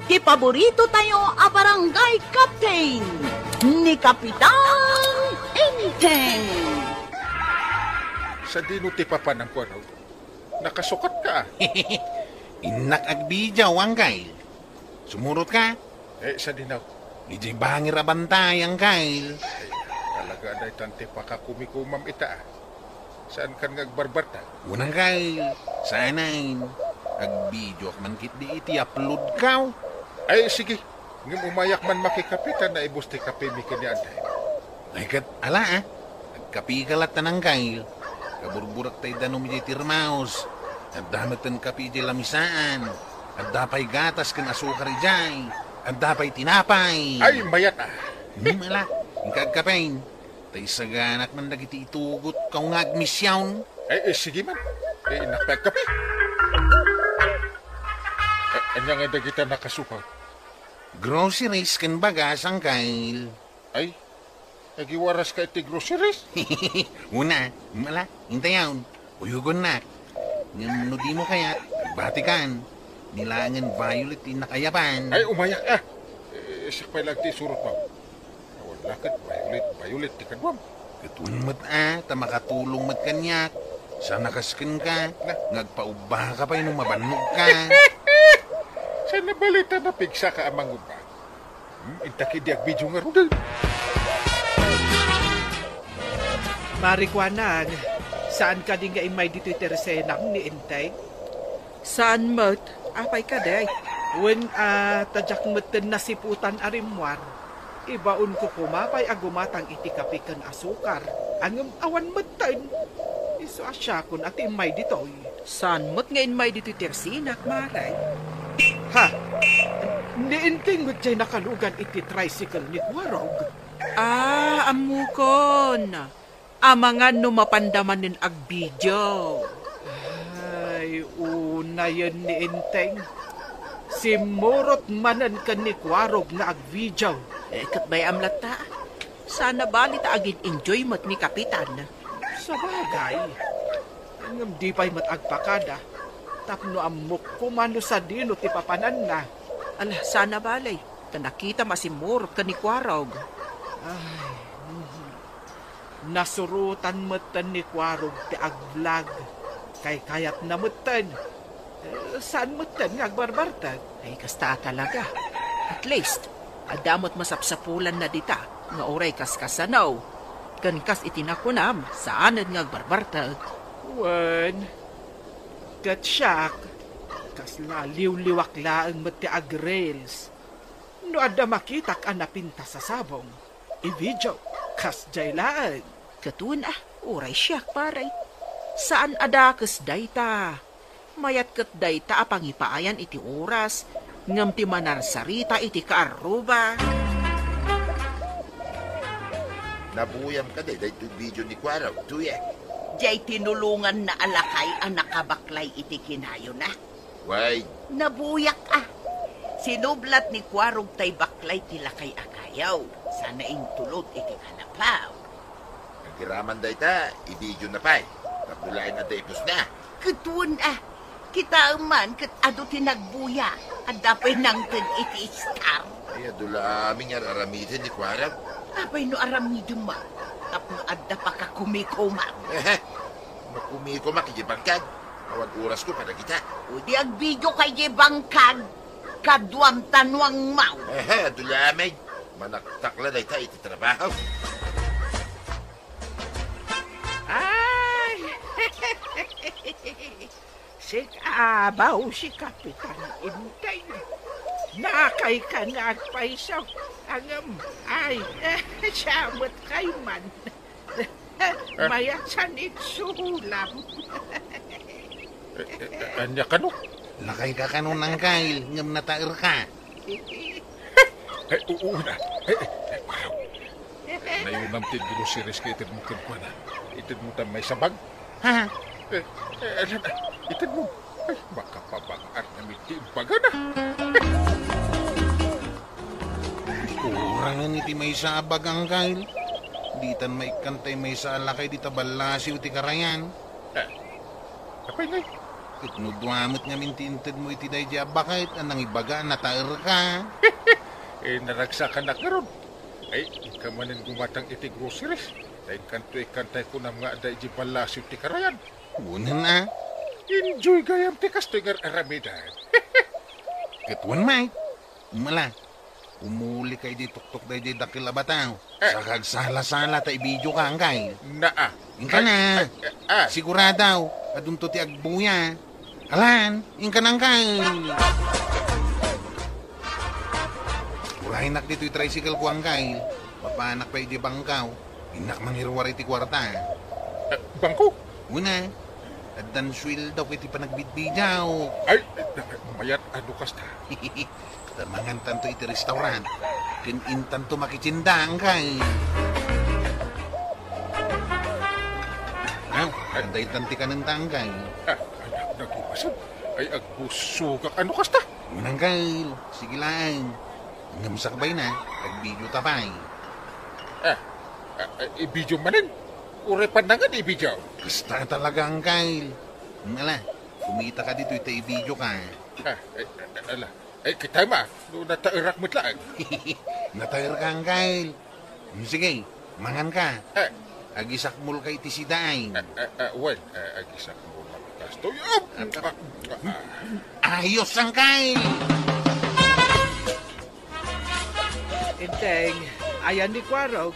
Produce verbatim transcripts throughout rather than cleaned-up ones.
Ti paborito tayo a barangay captain, ni Kapitan Enteng. Sadino ti papanam ko, ano? Nakasukat ka, ah. Innak agbidiaw, Angkel. Sumurot ka? Eh, sadino? Idiay bangir a bantay, Angkel. Ay, talaga, daytan ti pakakumikumam ita, ah. Saan kan nga agbarbarta? Unang kay, saanen. Agbidiaw man ketdi iti upload ka. Ay, sige. Ngem umayak man makikape ta naibus ti kapemi ken ni Anday. Ay, ket ala, ah. Agkape ka latta, Angkel. Kaburburak tay danum idiay termos. Adda metten kape idiay lamisaan. Adda pay gatas ken asukar idiay. Adda pay tinapay. Ay, mayat, ah. Hmm, ala. Inka agkape. Tay saganak man dagiti itugot ka nga agmisyon. Ay, eh, sige man. Eh, innak pay agkape. Eh, ania nga dagita nakasukaw? Groceries ken bagas, Angkel. Ay, agiwaras ka iti groceries? Una, mala, intayon. Uyugonnak. Ngem no dimo kayat, agbatikan. Ni laengen violet ti nakayaban. Ay, umayak, ah. Eh, siak pay laeng ti isurotmo. Awan la ket violet, violet ti kaduam. Ket wen met, ah, ta makatulong met kaniak. Saan a kas kenka, nga agpaubba ka pay no mabannog ka. Saan a bale ta napigsa ka a mangubba? Hmm, inta ketdi agbidio ngaruden. Marikuanang, saan kadi nga immay ditoy ti resenam ni Enteng? Saan met? Apay kadi? Wen, a, ta diak metten nasiputan a rimmuar. Ibaonko koma pay a gumatang iti kape ken asukar, ngem awan metten. Isu a siakon a ti immay ditoy. Saan met nga immay ditoy ti resenak, Mare? Ha? Ni Enteng met diay nakalugan iti tricycle ni Kuarog. Ah, ammokon. Amangan no mapanda manen agbidio. Ay, unayen ni Enteng. Simmurot manen ken ni Kuarog nga agbidio. Eh, ket bay-am latta. Saan a bale ta agin-enjoy met ni Kapitan. Sabagay. Ngem di pay met agpakada. Tapno ammok koma no sadino ti papananna. Ala, saan a bale. Ta nakitam a simmurot ken ni Kuarog. Ay, mhm. Nasurotan metten ni Kuarog ti agvlog. Kaykayatna metten. Eh, saan metten nga agbarbartek? Ay, kasta talaga. At least, adda met masapsapulanna dita nga uray kaskasano. Ken kas iti nakunam, saanen nga agbarbartek. Wen, ket siak, kasla liwliwak laeng met ti agreels. No adda makitak a napintas a sabong, ibidio, kasdiay laeng. Ket wen a, uray siak, pare. Saan a dakes dayta. Mayat ket dayta a pangipaayan iti oras, ngem ti manarsarita iti kaarruba. Nabuyam kadi daytoy video ni Kuarog, Tuye? Diay tinulonganna a lakay a nakabaklay iti kinayona. Way. Nabuyak a. Sinublat ni Kuarog tay baklay ti lakay a kayaw, sana intulod iti kanapaw. Agiraman dayta, ibidiona pay. Tapno laeng adda ipusna. Ket wen a. Kitaem man ket adu ti nagbuya. Adda pay nangted iti star. Ay, adu la amin nga ar-aramiden ni Kuarog. Apay no aramidem man? Tapno adda pakakumikumak. Ehe. Makumikumak iti bangkag. Awan orasko kadagita. O di agbidio kay di bangkag. Kaduam tanuang maw. Ehe, adu la amin. Manaktak la dayta iti trabaho. Ay! Sika abaw si Kapitan Inteng. Nakayka nga agpayso. Ngem, ay, siya met kayman. Mayat sa nagsulam. Eh, eh, eh, ania kano? Lakayka kano, Angkel, ngem nataerka. Ay, u-, una. Ay, ay, ay, wow. Nayunam ti groceries ket itedmo kenkuana. Itedmo ta maysa bag. Ha? Eh, eh, ala na, itedmo. Ay, makapabang-at na met ti imbagana. Kurangan iti maysa a bag, Angkel. Ditan maikkan tay maysa a lakay dita ballasiw ti karayan. Eh, apay ngay? Ket no dua met ngamin ti intedmo iti daydiay a baket a nangibaga a nataerka. Eh, naragsakanak ngarud. Ay, inka manen gumatang iti groceries. Ta inkanto ikkantay kunam nga adda idiay ballasiw ti karayan. Wen a. Enjoy gayam ti kastoy nga ar-aramidan. Ket wen met. Umala. Umulika idiay tuktok daydiay dakkel a bataw. Eh. Saka agsala-sala ta i-video ka, angkay. Naa. Inka na. Ay, ay, ah. Sigurado, adunto ti agbuya. Alan, inka na, angkay. Uraynak ditoy tricycle ko, angkay. Mapanak pay idiay bangkaw. Innak mangiruar iti kuarta. Eh, bangko? Una, addan sueldo ko iti panagbidbidiaw. Ay, eh, mayat a no kasta. Ta mangantanto iti restaurant. Ken intanto makitienda, angkay. Ah, adda itan ti kanenta, angkay. Ah, anak, nagimasag. Ay, agbusogak a no kasta. Wen, angkay. Sige laeng. Ngem sakbay na, agbidio ta pay. Ah, ah, ah, ibidio manen? Uray pannangan ibidio? Kasta talaga, angkay. Ala, kumita ka ditoy ta ibidio ka. Ah, eh, eh, ala. Eh, kita ma, no nataerak met laeng. Nataer ka, angkay. Hmm, sige, mangan ka. Eh. Agisakmol ka iti sidaay. Eh, eh, eh, well, eh, agisakmol na kastoy. Ah, ah, ah. Ayos, angkay. Enteng, ayan ni Kuarog.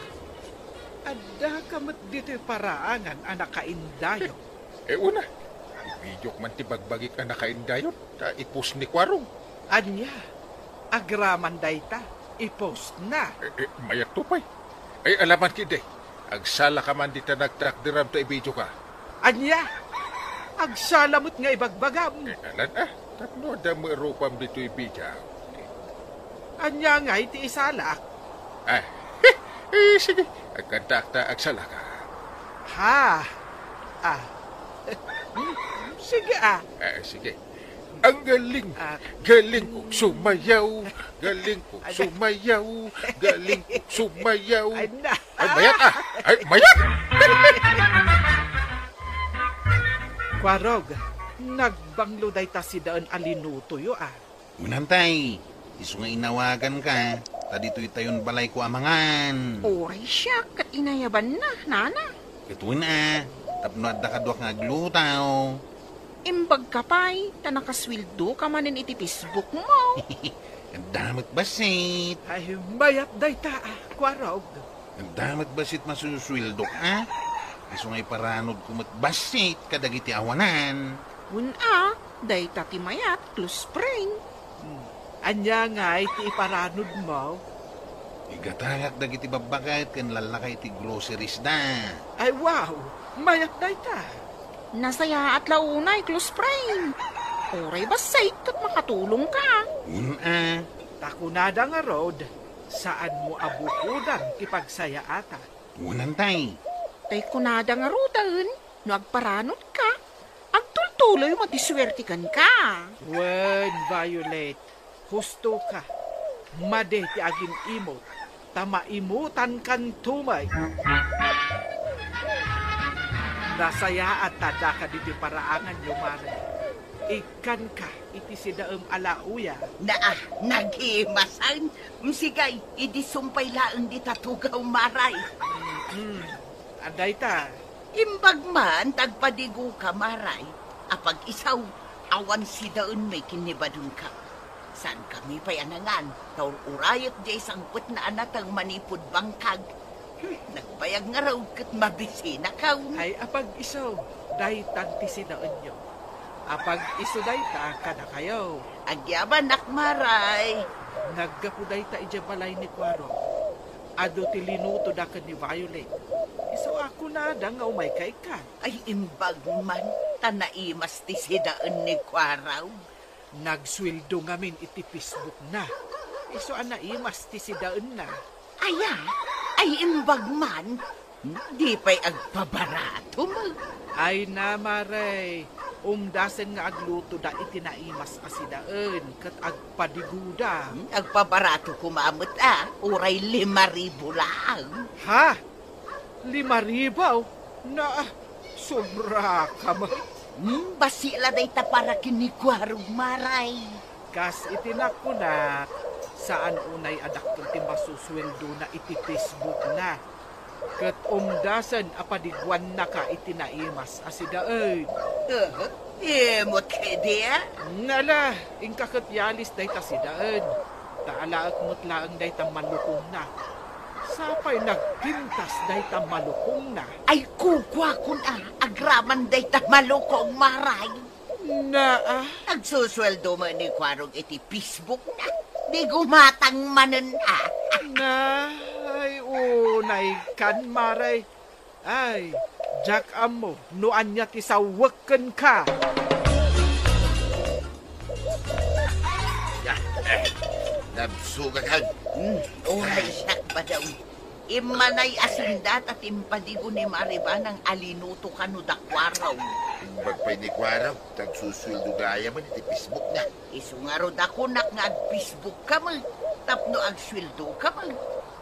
Adda ka met ditoy paraangan a nakaindayo. Eh, una, ibidiok man ti bagbagik a nakaindayon, ta i-post ni Kuarog. Ania, agraman dayta, i-post na. Eh, eh, mayat to pay. Ay, alaman kidi. Agsala ka man dita nagtrakderam ta ibidio ka. Ania, agsala met nga ibagbagam. Eh, alan, ah, tapno adda met rupam ditoy ibidio. Ania ngay ti isalak? Ah, eh, sige, agkantaak ta agsala ka. Ha? Ah. Sige, ah. Ah, sige. Ang galing. Ah. Galing kong sumayaw. Galing kong sumayaw. Galing kong sumayaw. Ay, na. Ay, mayat, ah. Ay, mayat. Kuarog, nagbanglo dayta sidaen a linutoyo, ah. Wen a, tay, isu nga inawagan ka, ta ditoy tayon balay ko a mangan. Uray siak ket inayabanna, nana. Ket wen a, tapno adda kaduak nga agluto. Imbag ka pay, ta nakasueldo ka manen iti Facebook mo. Adda met bassit. Ay, mayat dayta, ah, Kuarog. Adda met bassit masusueldok, ah? Isu nga iparanod ko met bassit kadagiti awanan. Wen a, dayta ti mayat, close friend. Hmm. Ania ngay ti iparanod mo? Igatangak dagiti babbaket ken lallaka iti groceries da. Ay, wow! Mayat dayta. Nasayaat la unay, close friend. Uray bassit ket makatulong ka. Wen a. Ta kunada ngarud, saanmo a bukodan ti pagsayaatan. Wen a, tay. Tay kunada ngaruden, no agparanod ka, agtultuloy met ti suerte kenka. Wen, Violet, husto ka. Madi ti agim-imot, ta maimutan kanto met. Nasayaat ta adda ka ditoy paraanganyo, Mare. Ikkanka iti sidaem a lauya. Naa, nagimasan. Msigay, idi sumpay laeng dita tugaw, Maray. Mm, adda ita. Imbag man ta agpadigo ka, Maray. Apag isu, awan sidaen met ken ni badengka. Saankami pay a nangan, ta ur-urayek diay sangpetna a nateng manipud bangkag. Hmm, nagbayag ngarud ket mabisinakaw. Ay, apag isu, daytan ti sidaenyo. Apag isu dayta kadakayo. Agyabanak, Maray. Naggapu dayta idiay balay ni Kuarog. Adu ti linutoda ken ni Violet. Isu a kunada nga umayka ikkan. Ay, imbag man, ta naimas ti sidaen ni Kuarog. Nagsueldo ngamin iti Facebook na. Isu a naimas ti sidaenna. Aya, ay imbag man, di pay agpabaratom. Ay na, Maray, umdasen nga aglutoda iti naimas a sidaen ket agpadigoda. Hmm, agpabarato koma met a, uray lima ribu laeng. Ha? Lima ribu? Na, sobra ka man. Hmm, bassit la dayta para ken ni Kuarog, Maray. Kas iti nakunak, saan unay a dakkel ti masusueldona iti Facebook-na. Ket umdasen a padiguannaka iti naimas a sidaen. Aha, imot kadi, a? Ngala, inka ket yalis dayta sidaen. Ta alaek met laeng dayta malukongna. Sapay nagpintas dayta malukongna. Ay, kukuakon a, agraman dayta malukong, Maray. Naa. Agsusueldo met ni Kuarog iti Facebook-na. Di gumatang manen a. Na, ay, unay kan, Maray. Ay, diak ammo no ania ti sawek kenka. Ya, eh, nabsugak. Hmm, uray siak, Badong. Immanay a singdata ti impadigo ni Maribanang a linuto kano da Kuarog. Imbag pay ni Kuarog, ta agsusueldo gayam iti Facebook-na. Isu ngarud a kunak nga ag-Facebook ka met, tapno agsueldo ka met,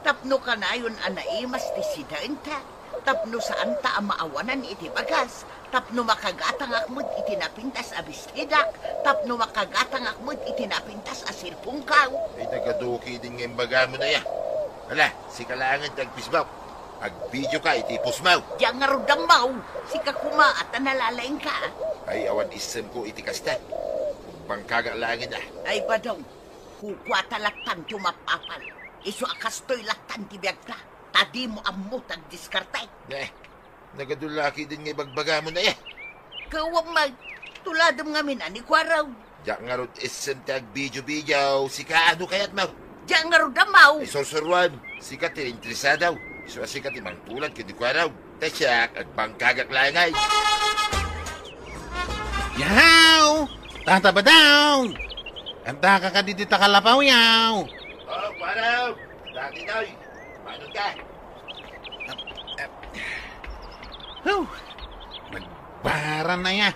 tapno kanayon a naimas ti sidaenta, tapno saanta a maawanan iti bagas, tapno makagatangak met iti napintas a bestidak, tapno makagatangak met iti napintas a cellphone-ko. Ay, nagadu ketdin nga imbagam, Maray. Hala, sika laengen ti ag-Facebook. Ag-video ka iti post-mo. Diak ngarud ammo. Sika koma a ta nalalaingka. Ay, awan issemko iti kasta. Bangkagak laengen a. Ay, Badong, kukuata lattan ti umap-apal. Isu a kastoy lattan ti biagta. Ta dimo ammo ti agdiskarte. Eh, nagadu ketdin nga ibagbagamon a, eh. Kawan met, tuladem ngamin a ni Kuarog. Diak ngarud isem ti agvideo-video, sika, ano kayatmo? Diak ngarud ammo. Ay, sursuruan, sika ti interesado. Isu a sika ti mangtulad ken ni Kuarog. Ta siak, agbangkagak laeng ay. Yaw! Tata Badong! Adda ka kadi dita kalapaw, yaw? Oh, Kuarog! Dati, Toy. Manong ka? Huh! Nagbaran na ya.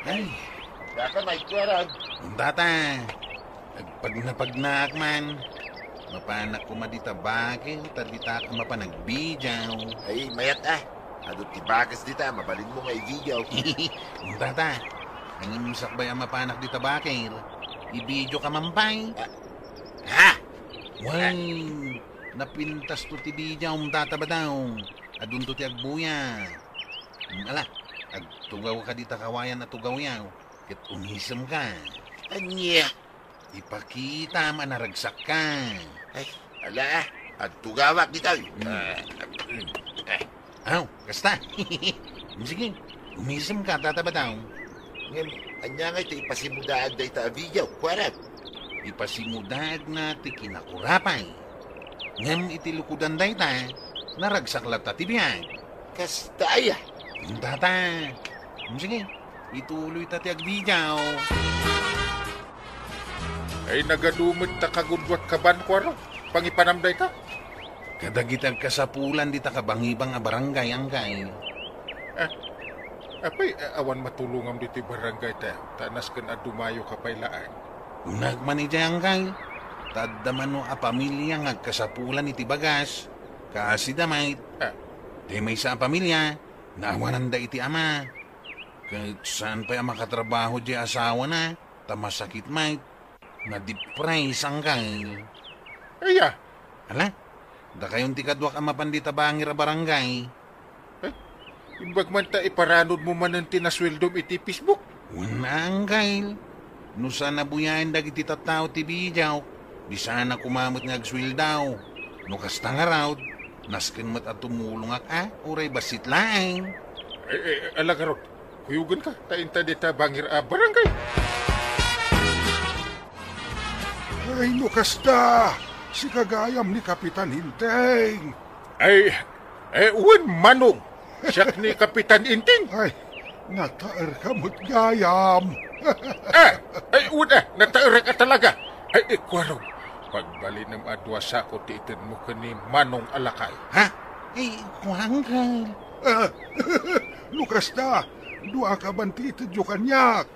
Ay. Daka, may Kuarog. Ang tata. Agpagnapagnaak man. Mapanak koma dita bakil, ta dita ka mapan agbidiaw. Ay, mayat a. Adu ti bakes dita, mabalinmo nga ibidiaw. Ang tata. Ang sakbay a mapanak dita bakil. Ibidiaw ka man pay. Ah. Ha? Wen, napintasto ti bidiaw, Tata Badong. Adunto ti agbuya. Hmm, ala, agtugaw ka dita kawayan a tugawyaw, ket umisemka. Ania? Ipakitam a naragsakka. Ay, ala, agtugawak dita. Hmm. Ah, mm, eh. Aw, kasta. Sige, umisemka, Tata Badong. Ngem, ania ngay ti ipasimudaag dayta a bidiaw, Kuarog? Ipasimudaagna ti kinakurapay. Ngem iti lukodan dayta, naragsak latta ti biag. Kasta aya? Tata. Sige, ituloyta ti agbidiaw. Ay, nagadu met ta kagudua ka ban, Kuarog. Pangipanam dayta? Kadagiti agkasapulan dita kabangibang a barangay, Angkay. Ah, apay, a-, awan matulongam ditoy barangay ta, ta nasken a dumayo ka pay laeng. Kunak man idiay, Angkay, ta adda mano a pamilia nga agkasapulan iti bagas, kaasi da met. Ah. Ti maysa a pamilia, naawananda iti ama. Ket saan pay a makatrabaho diay asawana, ta masakit met. Nadipres, Angkay. Aya? Ala, dakayon ti kaduak a mapan dita bangir a barangay. Eh, imbag man ta iparanudmo manen ti nasueldom iti Facebook. Wen, Angkay. No saan a buyaen dagiti tattao ti bidiawk, di saan a koma met nga agsueldo. No kasta ngarud, nasken met a tumulongak a, uray bassit laeng. Eh, eh, ala ngarud, kuyogenka, ta inta dita bangir a barangay. Ay, no kasta, sika gayam ni Kapitan Hinteng. Ay, eh, wen, Manong, siak ni Kapitan Inting. Ay, nataerka met gayam. Ah, ay, wen, ah, nataerak a talaga. Ay, eh, Kuarog, pagbalinem a dua sako ti itedmo ken ni Manong a lakay. Ha? Ay, kuangkel. Ah, no kasta, dua ka ban ti itedyo kaniak.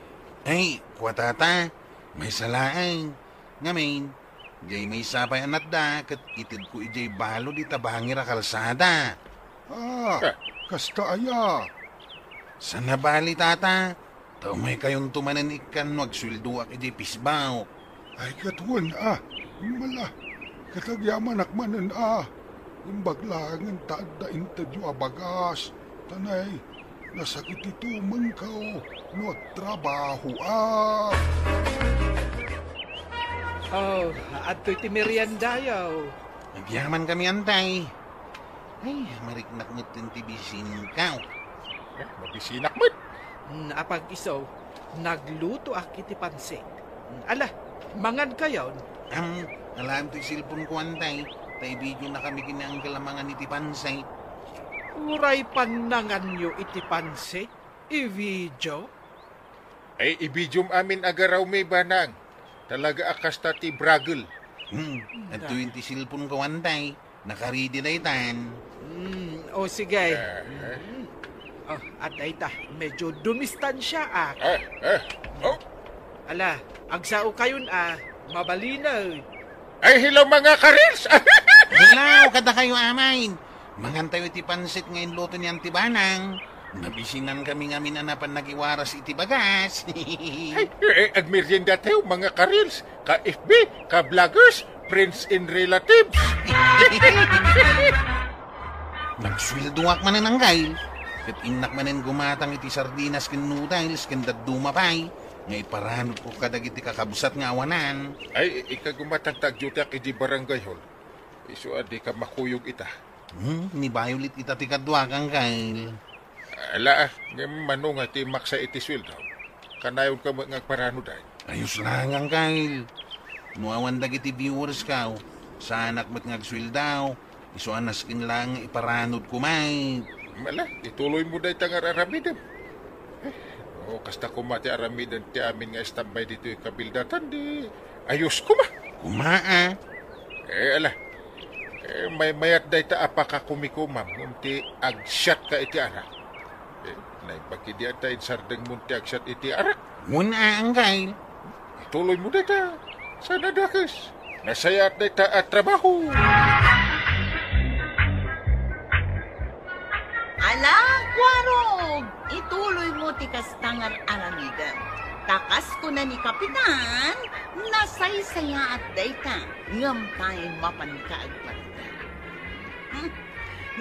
Ay, kua tata, maysa laeng. Ngamin, diay maysa pay a natda ket itedko idiay balo dita bangir a kalsada. Ah, kasta aya? Saan a bali, Tata. Ta umaykayonto manen ikkan no agsueldoak idiay pisbaw. Ay, ket wen a. Mala, ket agyamanak manen a. Imbag laengen ta adda intedyo a bagas. Tanay, nasakit ti tumengko no agtrabahoak. Oh, adtoy ti meriendayo. Agyamankami, Antay. Ay, mariknak metten ti bisinkaw. Eh, mabisinak met. Hmm, apag-iso, naglutoak iti pansit. Hmm, ala, mangankayon. Am, alaem ti cellphone-ko, Antay. Ta i-videonakami ken ni Uncle a mangan iti pansit. Uray pannanganyo iti pansit? I-video? Ay, i-videom amin a garawmi, Banang. Talaga a kasta ti bragel. Hmm, adtoyen ti cellphone-ko, Antay. Nakaridi daytan. Hmm, o sige. Eh, eh. Hmm. Oh, adda ita, medyo dumistansiaak. Eh, eh. Oh. Ala, agsaokayon a, mabalinen. Ay, hello, mga karils! Hello, kadakayo, amayen. Mangantayo iti pansit nga inluto ni Auntie Banang. Nabisinankami ngamin a napan nagiwaras iti bagas. Ay, eh, agmeriendatayo, mga karils, ka-F B, ka-vloggers, friends and relatives. Nagsueldoak manen, Uncle. Ket innak manen gumatang iti sardinas ken noodles ken dadduma pay nga iparanodko kadagiti kakabsat nga awanan. Ay, ika gumatang ta agdiotiak iti barangay hall. Isu a dika makuyog ita. Hmm, ni Violet ita ti kaduak, Uncle. Ala, ngem mano nga ti maksa iti sueldo? Kanayonka met nga agparanodan. Ayos laeng, Uncle. No awan dagiti viewers-ko, saanak met nga agsueldo. Isu a nasken laeng nga iparanodko met. Ala, ituloymo dayta nga ar-aramidem. Eh, no kasta koma ti aramiden ti amin nga istambay ditoy kabildatan, di ayos koma. Koma a. Eh, ala. Eh, maymayat dayta a pakakumikomam ngem ti agsiatka iti arak. Eh, naimbag idi ata insardengmon ti agsiat iti arak. Wen a, Uncle. Ituloymo dayta. Saan a dakes. Nasayaat dayta a trabaho. Ala, Kuarog! Ituloymo ti kasta nga ar-aramidem. Ta kas kuna ni Kapitan, nasaysayaat dayta, ngem pay mapanka agparida. Hmm.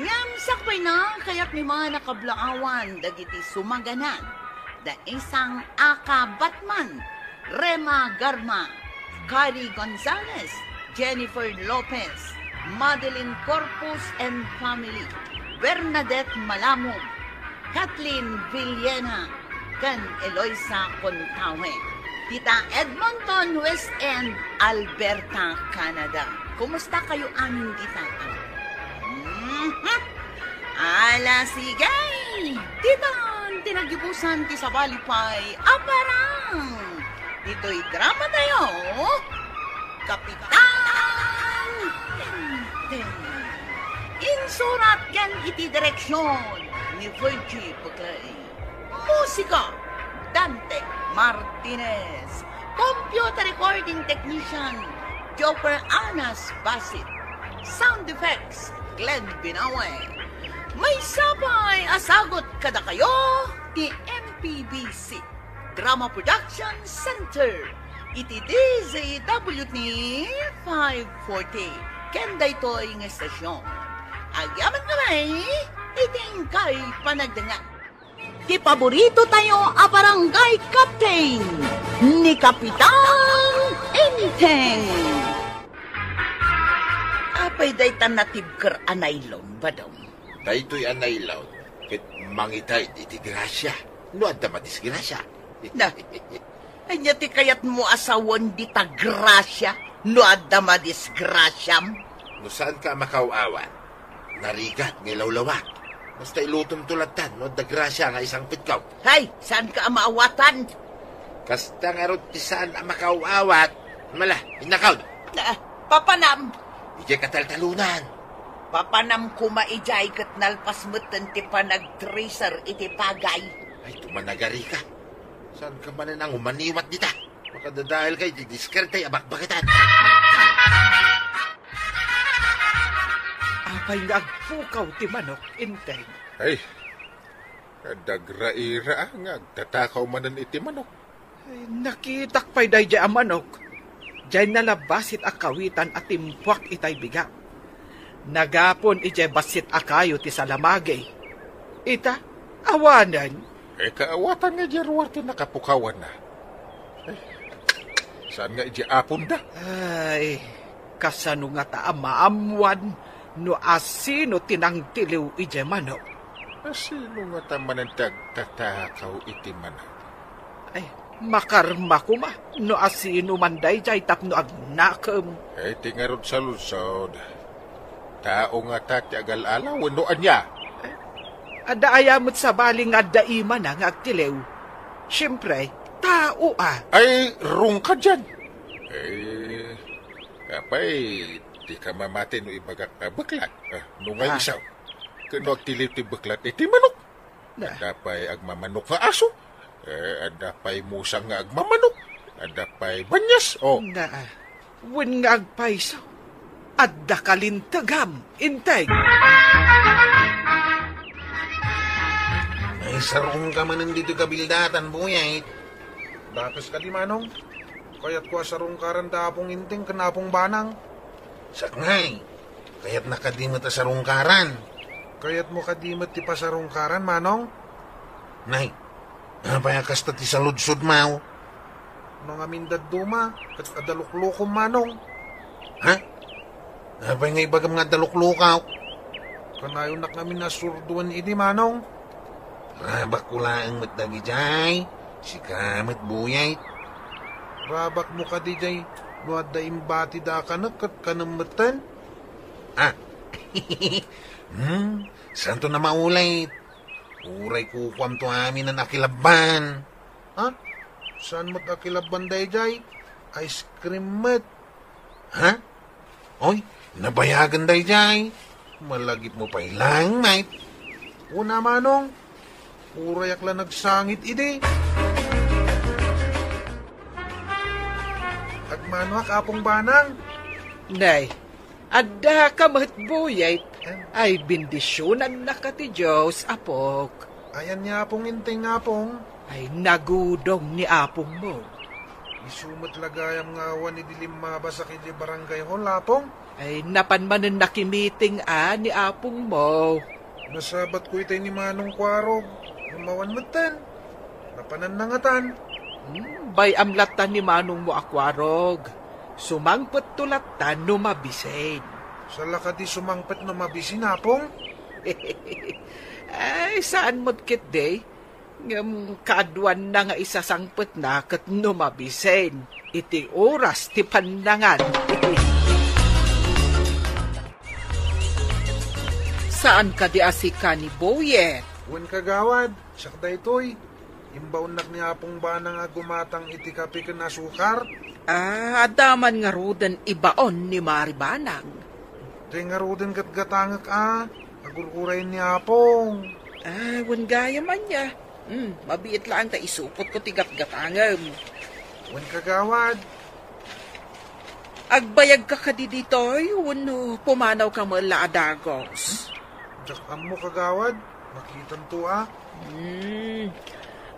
Ngem sakbayna, kayatmi man a kablaawan dagiti sumaganan. Da isang aka Batman, Rema Garma, Kari Gonzalez, Jennifer Lopez, Madeline Corpus and family, Bernadette Malamog, Kathleen Villena, ken Eloisa Contawe. Dita Edmonton, West End, Alberta, Canada. Kumusta kayo amin dita? Mhm. Ala, sige! Ditan ti nagibusan ti sabali pay a parang. Ditoy drama tayo, Kapitan Tenten. Insurat ken iti direksyon ni Virgie Pagay. Musika, Dante Martinez. Computer recording technician, Jopper Anas Basit. Sound effects, Glenn Binawe. Maysa pay a sagut kadakayo ti M P B C Drama Production Center iti D Z W T five forty ken daytoy nga estasyon. Agyamankami iti inkay panagdengngeg. Ti paborito tayo a barangay captain, ni Kapitan Enteng. Apay dayta natibker a nylon, Badong? Daytoy a nylon ket mangitayd iti grasia no adda madisgrasia. Na, ania ti kayatmo a sawen dita grasia no adda madisgrasiam? No saanka a makaw-awat, narigat nga ilawlawak. Basta ilutomto lattan no adda grasia nga isangpetko. Hay, saanka a maawatan? Kasta ngarud ti saan a makaw-awat. Mala, innakawd. Ah, papanam. Idiay kataltalonan. Papanam koma idiay ket nalpas metten ti panagtracer iti pagay. Ay, tumanagari ka. Saanka manen a ngumaniwat dita? Makadadaelka iti diskarte a bakbaketan. Apay nga agpukaw ti manok, Enteng? Ay, Adda agraira, a, nga agtatakaw manen iti manok. Ay, nakitak pay daydiay a manok. Diay nalabasit a kawitan a timpuak itay biga. Nagapon idiay bassit a kayo ti salamagi. Ita, awanen. Eh, kaawatan nga idiay ruar ti nakapukawanna. Eh, saan nga idiay aponda? Ay, kasano ngata a maammuan no asino ti nangtiliw idiay manok? Asino ngata manen ti agtatakaw iti manok? Ay, makarma koma no asino man daydiay tapno agnakem. Eh, ti ngarud saludsod, tao ngata ti agal-ala wenno ania? Adda aya met sabali nga adda imana nga agtiliw? Siempre, tao a. Ay, rungkad diay. Eh, apay, dika mamati no ibagak a beklat. Ah, no nga Ah. isu. Ken no agtiliw ti beklat iti manok. Na. Adda pay agmamanok nga aso. Eh, adda pay musang nga agmamanok. Adda pay banias. Oh. Na. Wen nga agpayso, adda kalintegam, Integ. Naisarungka manen ditoy kabildatan, Buyay. Dakes kadi, Manong? Kayatko a sarungkaran da Apong Inteng ken Apong Banang. Saknay, kayatna kadi met a sarungkaran. Kayatmo kadi met ti pasarungkaran, Manong? Nay, apay a kasta ti saludsodmo? No ngamin dadduma, ket adda luklokom, Manong. Ha? Apay nga ibagam nga adda luklokak? Kanayonnak ngamin a surdoen idi, Manong. Rabakko laeng met dagidiay. Sika met, Buyay. Rabakmo kadi diay no adda imbatida kanek ket kanem metten? Ah. Hmm, saanton a maulit. Uray kukuamto amin a kilabban. Ha? Saan met a kilabban daydiay? Ice cream met. Ha? Oy, nabayagen daydiay. Malagipmo pay laeng, Mike. Una, Manong. Urayak la nagsangit idi. Agmanoak, Apong Banang. Nay, adda ka met, Buyay. Ay, bendisionannaka ti Dios, apok. Ayan ni Apong Inteng, Apong. Ay, nagudong ni apongmo. Isu met la gayam nga awan idi limmabas a idiay barangay hall, Apong. Ay, napan manen nakimiting a ni apongmo. Nasabatko itay ni Manong Kuarog. Ngem awan metten. Napananna ngatan. Hmm, bay-am latta ni manongmo a Kuarog. Sumangpetto latta no mabisin. Sala kadi sumangpet no mabisin, Apong? Ay, saan met ketdi. Ngem kaaduanna nga isasangpetna ket no mabisin iti oras ti pannangan. Saan kadi a sika ni Boyet? Wen, kagawad, siak daytoy. Imbaonnak ni Apong Banang a gumatang iti kape ken asukar. Ah, adda man ngaruden ibaon ni Mari Banang. Diay ngaruden gatgatangek a, agur-uray ni Apong. Ah, wen gayam ania. Hmm, mabiit laeng ta isupotko ti gatgatangem. Wen, kagawad. Agbayagka kadi ditoy wenno pumanawka met la a dagos? Diak ammo, kagawad. Makitanto a. Hmm.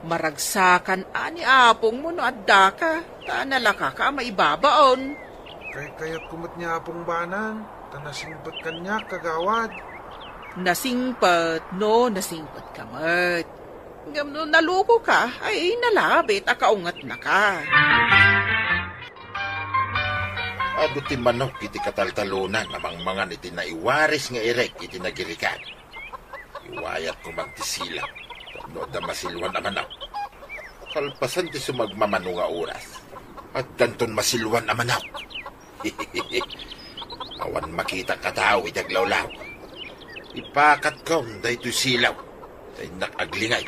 Maragsakan a ni apongmo no addaka, ta nalakaka a maibabaon. Kaykayatko met ni Apong Banang, ta nasingpet kaniak, kagawad. Nasingpet, no, nasingpetka met. Ngem no nalukoka, ay nalabit a kaungetnaka. Adu ti manok iti kataltalonan a mangmangan iti naiwaris nga irek iti nagirikan. Iwayat koma ti silaw tapno adda masiluan a manok. Kalpasan ti sumagmamano nga oras, addanton masiluan a manok. Awan makitak a tao iti aglawlaw. Ipakatkon daytoy silaw, ta innak aglingay.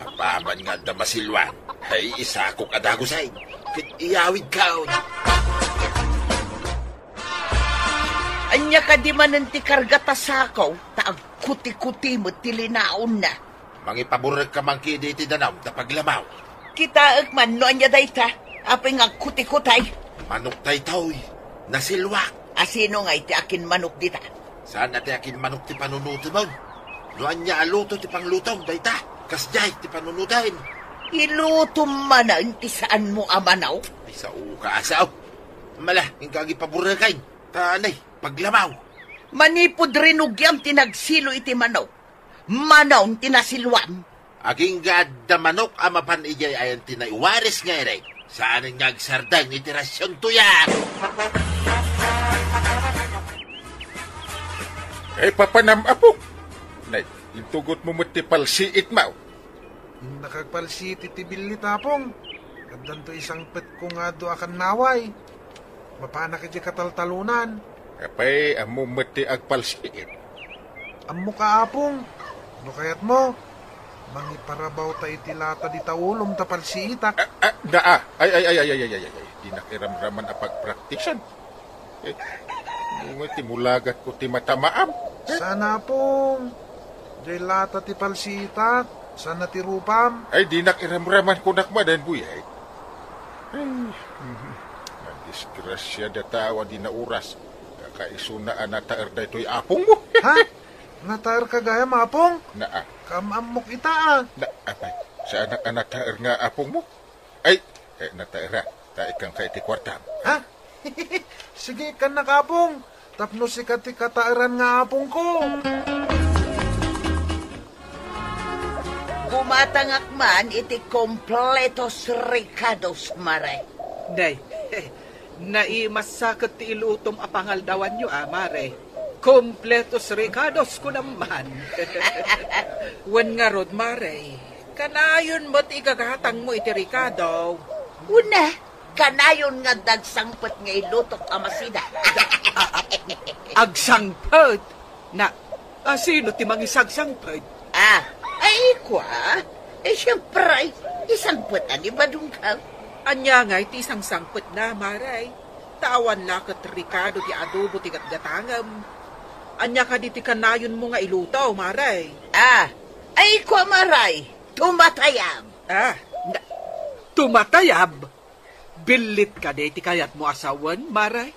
Apaman nga adda masiluan, ay isakok a dagusen, ket iyawidkon. Ania kadi manen ti karga ta sako, ta agkuti-kuti met ti linaonna? Mangipaburek ka man kidi iti danum ta paglamaw. Kitaek man no ania dayta, apay nga agkutikutay? Manok daytoy, nasiluak. Asino ngay ti akinmanok dita? Saan a ti akinmanok ti panunotemon? No ania a luto ti panglutom dayta, kasdiay ti panunoten. Ilutom manen ti saanmo a manok? Ay, sao ka, sao. Mala, inka agipabureken. Ta anay, paglamaw. Manipud rinugiam ti nagsilo iti manok, manaon ti nasiloam. Agingga adda manok a mapan idiay ayan ti naiwaris nga irek. Saanen nga agsardeng iti rasionto ya. Ay, papanam, apo. Nay, intugotmo met ti palsiit, mao. Nakagpalsiit iti billit, Apong. Addanto isangpetko nga adu a kannaway. Mapanak iti kataltalonan. Apay, ammo met ti agpalsiit. Ammo ka, Apong. No kayatmo, mangiparabaw ta iti lata dita ulom ta palsiitak. Ah, ah, naa. Ay, ay, ay, ay, ay, ay, ay, ay. Dinak iramraman a pagpraktisan. Eh, nga ti mulagatko ti matamaam. Sana, Apong. Diay lata ti palsiitak. Sana ti rupam. Ay, dinak iramraman kunak manen, buyay. Ay, mhm. Nadisgrasiada tao a di nauras. Kakaisuna a nataer daytoy apongmo. Ha? Nataer ka gayam, Apong? Naa. Kaam-ammok ita, a. Na, apay, saanak a nataer nga apongmo? Ay, eh, nataera. Ta ikkanka iti kuartam. Ha? Sige, ikkannak, Apong. Tapno sika ti kataeran nga apongko. Gumatangak man iti kompletos ricados, Mare. Nay, naimassaket ti ilutom a pangaldawanyo, a, Mare. Kompletos ricados, kunam man. Wen ngarud, Mare, kanayon met igagatangmo iti ricado. Una, kanayon nga adda agsangpet nga ilutok a masida. Agsangpet? Na, a, sino ti mangisagsangpet? Ah, ay, kua? Eh, siyempre, isangpet a ni Badongkaw. Ania ngay ti isangsangpetna, Mare? Ta awan la ket ricado ti adobo ti gatgatangem. Ania kadi ti kanayonmo nga iluto, Mare? Ah, ay, kua, Mare, tumatayab. Ah, na, tumatayab? Billit kadi ti kayatmo a sawen, Mare?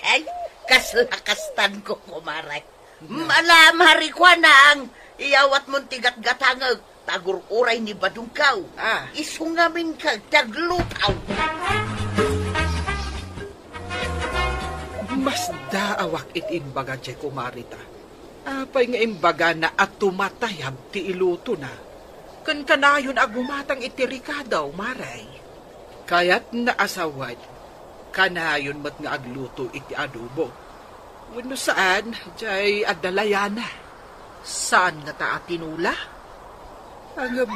Ay, kasla kastanko, kumare. Mala, Mare, kuanang, iyawatmon ti gatgatangek, ta agur-uray ni Badongkaw. Ah. Isu ngamin ka ti agluto. Masdaawak iti imbaga diay kumareta. Apay nga imbagana a tumatayab ti ilutona? Ken kanayon a gumatang iti ricado, Mare. Kayatna a sawen, kanayon met nga agluto iti adobo. Wenno saan, diay adda layana. Saan ngata a tinola? Ngem,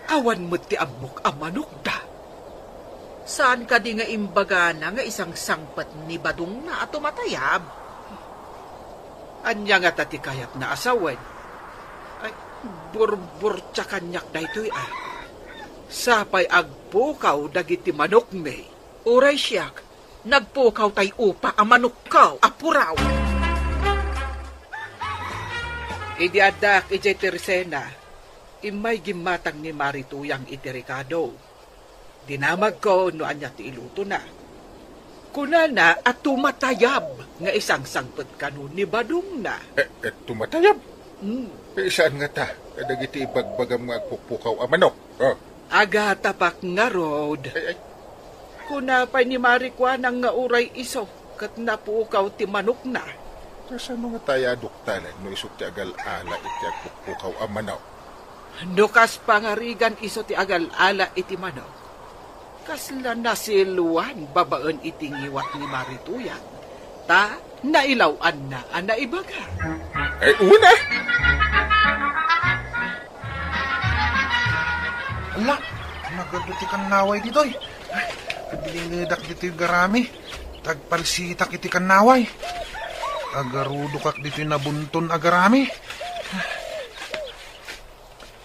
awan met ti ammok a manokda. Saan kadi nga imbagana nga isangsangpet ni Badongna a tumatayab? Ania ngata ti kayatna a sawen? Ay, burburtia kaniak daytoy, a. Sapay agpukaw dagiti manokmi. Uray siak, nagpukaw tay upa a manokko a puraw. Idi addaak idiay Teresena, immay gimmatang ni Mari Tuyang iti ricado. Dinamagko no ania ti ilutona. Kunana a tumatayab nga isangsangpet kano ni Badongna. Eh, eh, tumatayab? Hmm. Eh, saan ngata? Kadagiti ibagbagam nga agpupukaw a manok. Oh. Agatapak ngarud. Ay, ay. Kuna pay ni Mari kuanang nga uray isu ket napukaw ti manokna. Kasano ngata a doktalan no isu ti agal-ala iti agpupukaw a manok? No kas pangarigan isu ti agal-ala iti manok, kasla nasiluan babaen iti ngiwat ni Mari Tuyang, ta nailaw-anna a naibaga. Ay, una! Ala, nagadu ti kannaway ditoy. Ay, aglingedak ditoy garami. Tagpalsitak iti kannaway. Agarudokak ditoy nabunton a garami.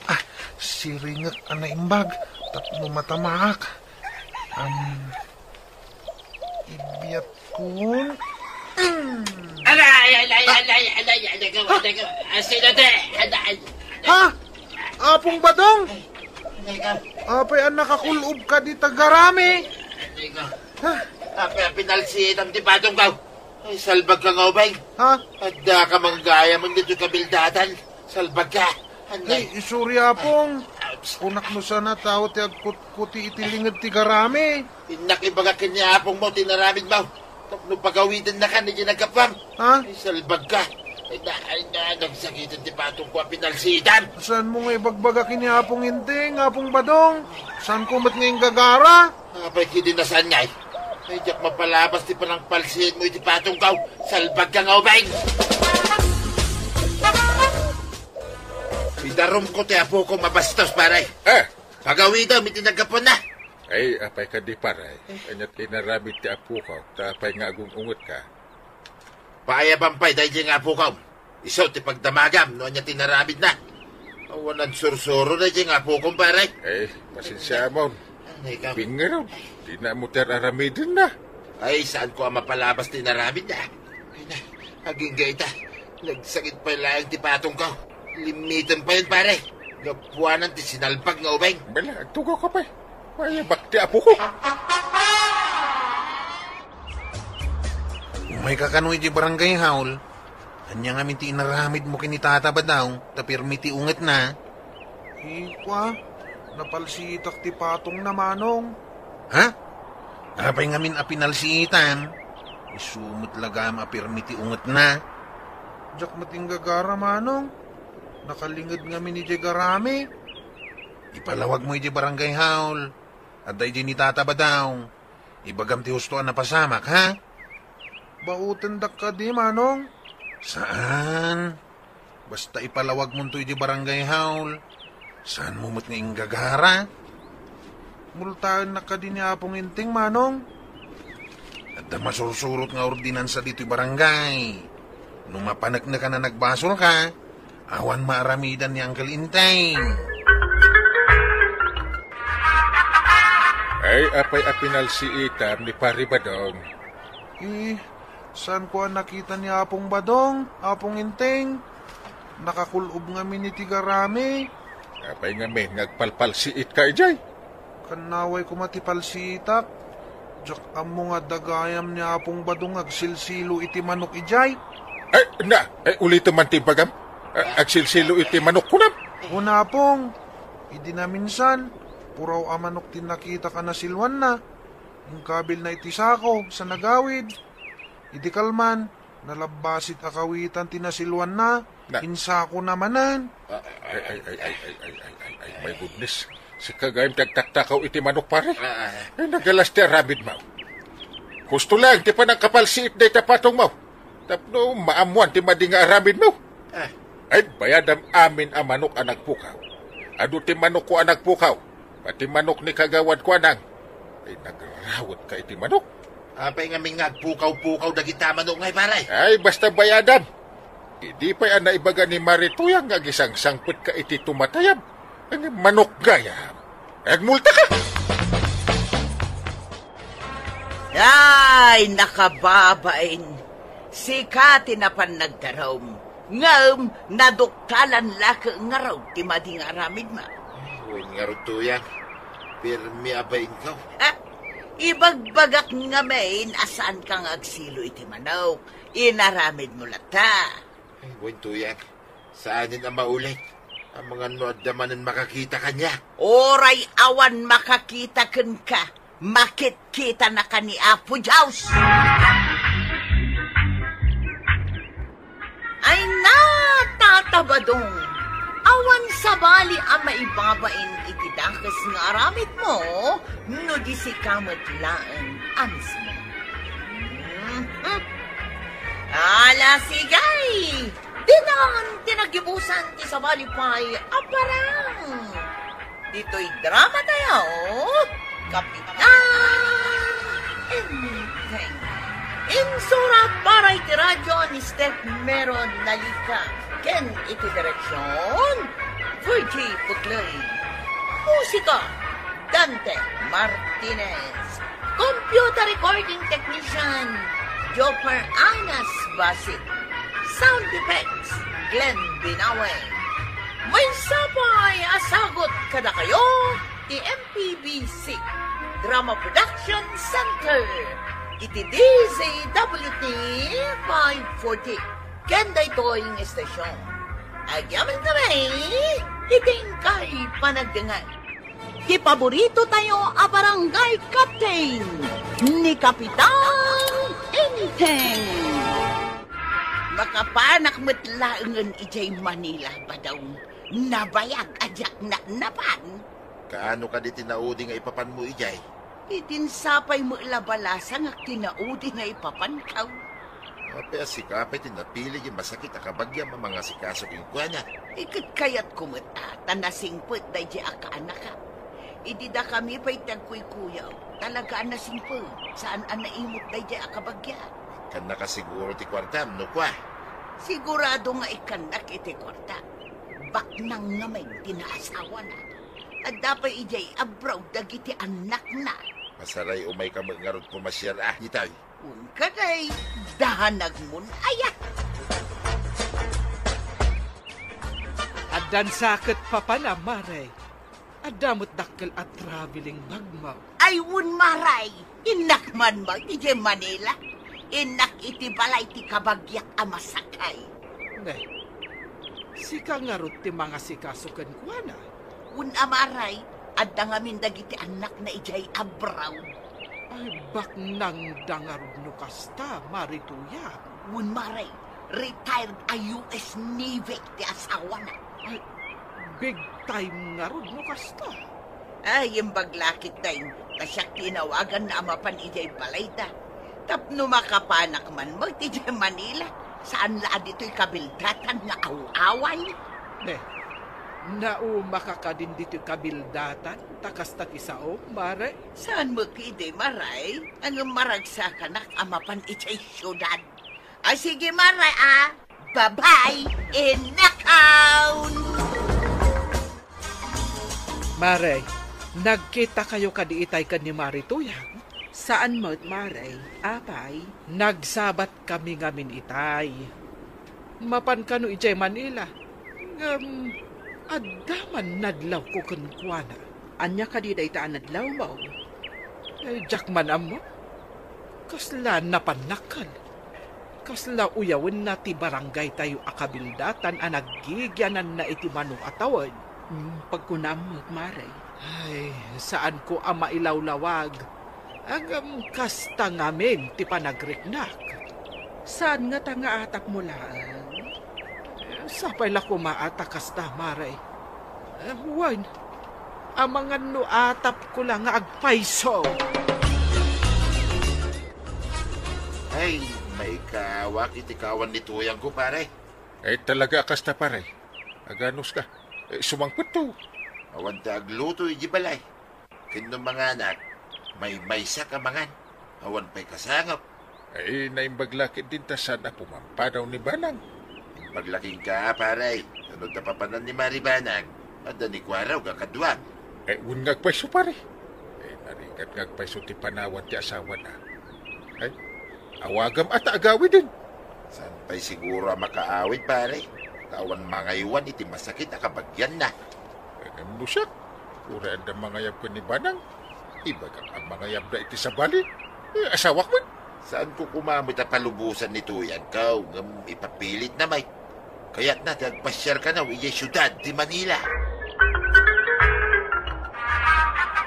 Ah, siringek a naimbag tapno matamaak. Am, ibiatkon. Mm. Alay, alay, alay, alay, alay, alay, alay, alay, sino ti? Alay, alay. Ha? Apong Badong? Alay ka. Apay a nakakul-ob ka dita garami? Alay ka. Ha? Apay a pinalsiitam ti patong ka? Ay, salbag ka nga ubay. Ha? Adda ka manggayam ditoy kabildatan. Salbagka. Ay, sorry, Apong. Kunak no saan a tao ti agkutkuti iti linged ti garami. Innak ibaga ken ni Apongmo ti inaramidmo tapno pagawidennaka idiay naggapuam. Ha? Ay, salbagka. Ay, na, ay, na, nagsakiten ti patongko a pinalsiitam. Saanmo nga ibagbaga ken ni Apong Enteng, Apong Badong? Saanko met nga inggagara? Apay, kidi na saan ngay? Ay, diak mapalabas ti panangpalsiitmo iti patongko. Salbagka nga ubing! Idarumko ti apoko a bastos, pare. Eh! Pagawidem iti naggapuanna. Ay, apay kadi, pare? Ania ti inaramid ti apoko, ta apay nga agung-ungetka? Paayabam pay daydiay nga apokom. Isu ti pagdamagam no ania ti inaramidna. Awan agsursuro daydiay nga apokom, pare. Eh, pasensiamon. Ano ikaw? Ubing ngarud, dina mo ti ar-aramidenna. Ay, saanko a mapalabas ti inaramidna. Ay na, agingga ita. Nagsakit pay laeng ti patongko. Limmitem payen, pare. Gapuanan ti sinalbag nga ubing. Bala, agtugawka pay. Maayabak ti apoko. Umayka kano idiay barangay hall. Ania ngamin ti inaramidmo ken ni Tata Badong, ta pirmi ti ungetna? Ikua, napalsiitak ti patongna, Manong. Ha? Apay ngamin a pinalsiitam? Isu met la gayam a pirmi ti ungetna. Diak met inggagara, Manong. Nakalinged ngamin idiay garami. Ipalawagmo idiay barangay hall. Adda idiay ni Tata Badong. Ibagam ti husto a napasamak, ha? Baotendak kadi, Manong? Saan. Basta ipalawagmonto idiay barangay hall. Saanmo met nga inggagara? Multaennak kadi ni Apong Enteng, Manong? Adda masursurot nga ordinansa ditoy barangay. No mapaneknekan a nagbasolka, awan maaramidan ni Uncle Enteng. Ay, apay a pinalsiitam ni Pari Badong? Eh, saanko a nakita ni Apong Badong, Apong Enteng? Nakakul-ob ngamin iti garami. Apay ngamin nga agpalpalsiitka idiay? Kannaway koma ti palsiitak. Diak ammo nga adda gayam ni Apong Badong nga agsilsilo iti manok idiay. Ay, na, ay, ulitem man ti ibagam. A-, agsilsilo iti manok, kunam? Wen, Apong, idi naminsan, puraw a manok ti nakitak a nasiluanna. Inkabilna iti sako sa nagawid. Idi kalman, nalabbasit a kawitan ti nasiluanna. Na- Insakona manen. Ay, ay, ay, ay, ay, ay, ay, ay, my goodness. Sika gayam ti agtaktakaw iti manok, pare. Ah, ah. Ay, nagalas ti aramidmo. Husto laeng ti panangkapalsiit dayta patongmo. Tapno maammoan ti madi nga aramidmo. Ah. Ay, bayadam amin a manok a nagpukaw. Adu ti manokko a nagpukaw. Pati manok ni Kagawad Kuanang. Ay, nagrarawet ka iti manok. Apay ngamin nga agpukaw-pukaw dagita manok ngay, pare? Ay, basta bayadam. Idi pay a naibaga ni Mari Tuyang nga agisangsangpet ka iti tumatayab. Ay, manok gayam. Ay, agmulta ka! Ay, nakababain. Sika ti napan nagdarum. Ngem naduktalan la ket ngarud ti madi nga aramidmo. Wen ngarud, Tuyang, pirmi a bainko. Ha? Ibagbagak ngamin a saanka nga agsilo iti manok. Inaramidmo latta. Ay, wen, Tuyang, saanen a maulit. Amangan no adda manen makakita kaniak. Uray awan makakita kenka. Makitkitanaka ni Apo Dios. Ay na, Tata Badong, awan sabali a maibabain iti dakes nga aramidmo no di sika met laeng a mismo. Mhm. Ala, sige! Dinan ti nagibusan ti sabali pay a parang. Ditoy drama tayo, Kapitan Enteng. Insurat para iti radyo ni Steph Meron Nalica ken iti direksyon, Virgie Puclay. Musika, Dante Martinez. Computer recording technician, Jopper Anas Basi. Sound effects, Glenn Binawe. Maysa pay a sagut kadakayo ti M P B C Drama Production Center iti D Z W T five forty. Ken daytoy nga estasyon, Agyamankami iti inkay panagdengngeg ti paborito tayo a barangay captain, ni Kapitan Enteng. Makapanak met laengen idiay Manila, Badong. Nabayag a diak napan. Kaano kadi ti naudi nga ipapanmo idiay? Idin sapay met la balasangak ti naudi nga ipapanko. Apay a sika pay ti napili ti masakit a kabagiam a mangasikaso kenkuana? Iket kayatko met a ta nasingpet daydiay a kaanakak. Idi dakami pay ti agkuykuyaw, talaga a nasingpet, saan a naimut daydiay a kabagia. Ikkannaka siguro ti kuartam, no kua? Sigurado nga ikkannak iti kuarta. Baknang ngamin ti naasawana. Adda pay idiay abroad dagiti annakna. Masaray umayka met ngarud pumasiar a, ditoy. Wen kadi, danagmon aya. Addan sa ket papanam, Mare. Adda met dakkel a traveling bag mo. Ay, wen, Mare. Innak man met idiay Manila. Innak iti balay ti kabagiak a masakay. Ne, sika ngarud ti mangasikaso kenkuana? Wen a, Mare, adda ngamin dagiti annakna idiay abroad. Ay, baknangda ngarud no kasta, Mare Tuyang. Wen, Mare, retired a U S Navy ti asawana. Ay, big time ngarud no kasta. Ay, imbag la ketdin, ta siak ti inawaganna a mapan idiay balayda. Tapno makapanak man met idiay Manila, saan la a ditoy kabildatan nga aw-awan. Ne, naumaka kadin ditoy kabildatan, ta kasta ti saom, Mare? Saan met idi, Mare? Ngem maragsakanak a mapan idiay siudad. Ay, sige, Mare, a. Bye-bye, inakaw! Mare, nagkitakayo kadi itay ken ni Mare Tuyang? Saan met, Mare. Apay? Nagsabatkami ngamin itay. Mapan kano idiay Manila. Ngem, adda man nadlawko kenkuana. Ania kadi dayta a nadlawmo? Eh, diak man ammo. Kasla napannakkel. Kasla uyawenna ti barangaytayo a kabildatan a naggigiananna iti mano a tawen. Hmm, pagkunam met, Mare. Ay, saanko a mailawlawag. Ngem kasta ngamin ti panagriknak. Saan ngata nga atapmo laeng? Eh, sapay la koma a ta kasta, Mare. Eh, wen, amangan no atapko la nga agpayso. Ay, maikawak iti kawan ni Tuyangko, pare. Eh, talaga a kasta, pare. Aganuska. Eh, sumangpetto. Awan ti agluto iti balay. Ken no manganak, maymaysak a mangan. Awan pay kasangap. Ay, naimbag la ketdin ta saan a pumampanaw ni Banang. Imbag la kenka, pare. Ano ta papanan ni Mari Banang? Adda ni Kuarog a kaduam. Ay, wen nga agpayso, pare. Ay, narigat nga agpayso ti panawan ti asawana. Ay, awagam a ta agawiden. Saan pay siguro a makaawid, pare? Ta awan mangaywan iti masakit a kabagianna. Ngem no siak, uray adda mangayab ken ni Banang, ibagak a mangayabda iti sabali. Eh, asawak met. Saanko koma met a palubosan ni Tuyangko, ngem ipapilitna met. Kayatna ti agpasiar kano idiay siudad ti Manila.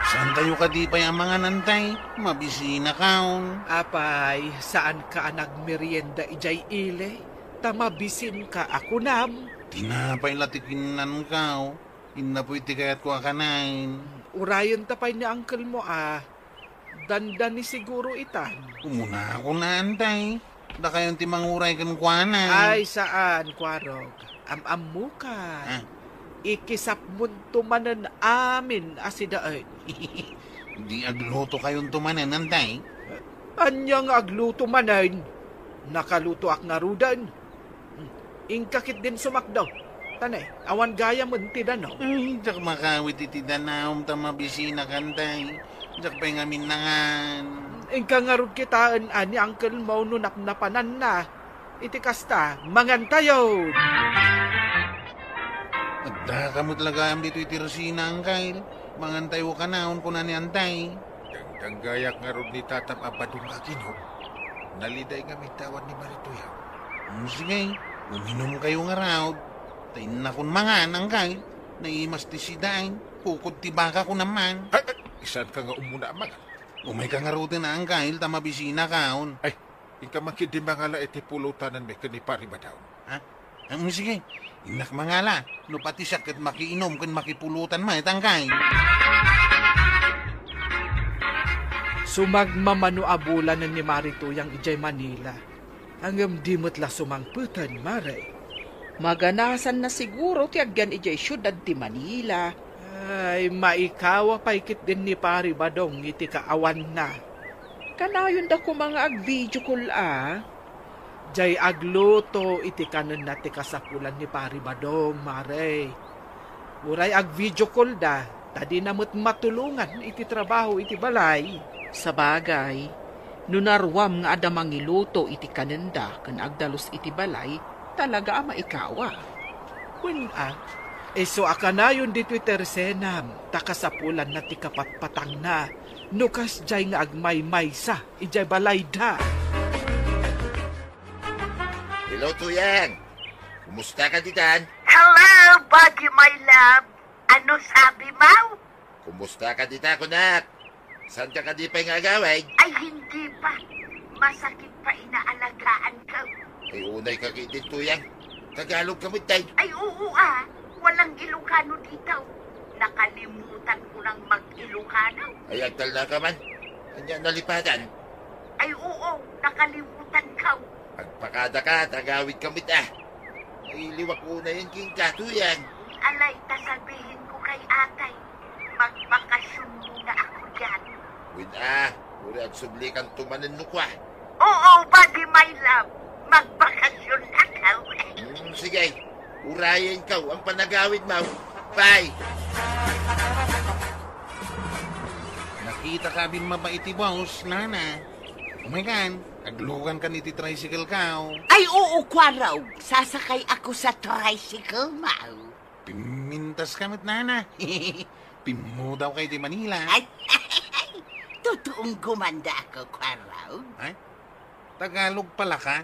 Saantayo kadi pay a mangan, Antay? Mabisinakaon. Apay, saanka a nagmerienda idiay ili? Ta mabisinka a kunam. Tinapay la ti kinnanko. Innapoy ti kayatko a kanaen. Urayenta pay ni uncle mo a. Dandani siguro itan. Umunakon a, Antay. Dakayon ti manguray kenkuana. Ay, saan, Kuarog. Am-ammoka. Ah. Ikisapmonto manen amin a sidaen. Di aglutokayonto manen, Antay? Ania nga agluto manen? Nakalutoak ngaruden. Inka ketdin sumakdo. Tanay, awan gayamen ti danum. Ay, diak makawit iti danum ta mabisinak, Antay. Diak pay ngamin nangan. Inka ngarud kitaen a ni Uncle mo no napnapananna. Iti kasta, mangantayon. Addaka met la gayam ditoy ti resina, Angkel. Mangantayo kanayon, kuna ni Antay. Dangdanggayak ngarud ni Tatam a badong nga aginom. Naliday ngamin ta awan ni Maritoya. Hmm, sige, uminumkayo ngarud. Ta innakon mangan, Angkel. Naimas ti sidaen. Pukod ti baka ko naman. Ay, ay, saan ka nga umuna mangan? Umayka ngaruden, Angkel, ta mabisinaka, on. Ay, inka man ketdi mangala iti pulotanenmi ken ni Pari Badong. Ha? Am, sige. Innak mangala. No pati siak ket makiinom ken makipulotan met, Angkel. Sumagmamano a bulanen ni Mari Tuyang idiay Manila. Ngem di met la sumangpeten, Mare. Maganasanna siguro ti agyan idiay siudad ti Manila. Ay, maikawa pay ketdin ni Pari Badong iti kaawanna. Kanayonda koma nga ag-video call a. Diay agluto iti kanenna ti kasapulan ni Pari Badong, Mare. Uray ag-video call da, ta dina met matulongan iti trabaho iti balay. Sabagay, no naruam nga adda mangiluto iti kanenda ken agdalus iti balay, talaga a maikawa. Wen a, isu a kanayon ditoy tersenam, ta kasapulanna ti kapatpatangna, no kasdiay nga agmaymaysa idiay balayda. Hello, Tuyang. Kumusta ka ditan? Hello, Buggy, my love. Ano sabi mo? Kumusta ka dita, kunak? Saan ka kadi pay nga agawid? Ay, hindi pa. Masakit pa inaalagaan ko. Ay, unay ka kay din, Tuyang. Tagalog ka met, tay. Ay, oo, ah. Walang Ilocano dito. Nakalimutan ko nang mag-Ilocano. Ay, agtalna ka man. Anya nalipatan? Ay, oo, nakalimutan ko. Agpakada ka, tagawid ka met, ah. Ay, liwak unay ang king katuyan. Alay, ta sabihin ko kay atay, magbakasyon muna ako diyan. Wen, ah, uri agsubli kan tumanen no kwa. Oo, Buggy, my love. Magbakasyon ako. Hmm, sige. Urayen ka, ang panagawid mo. Bye. Nakita ka bin mabait ti boss, nana. Umaykan, aglugan kan iti tricycle ka, oh. Ay, oo, Kwarog. Sasakay ako sa tricycle mo. Pimintas ka met, nana. Pimmudaw ka iti Manila. Ay, tutuong gumanda ako, Kwarog. Ay, Tagalog pala ka?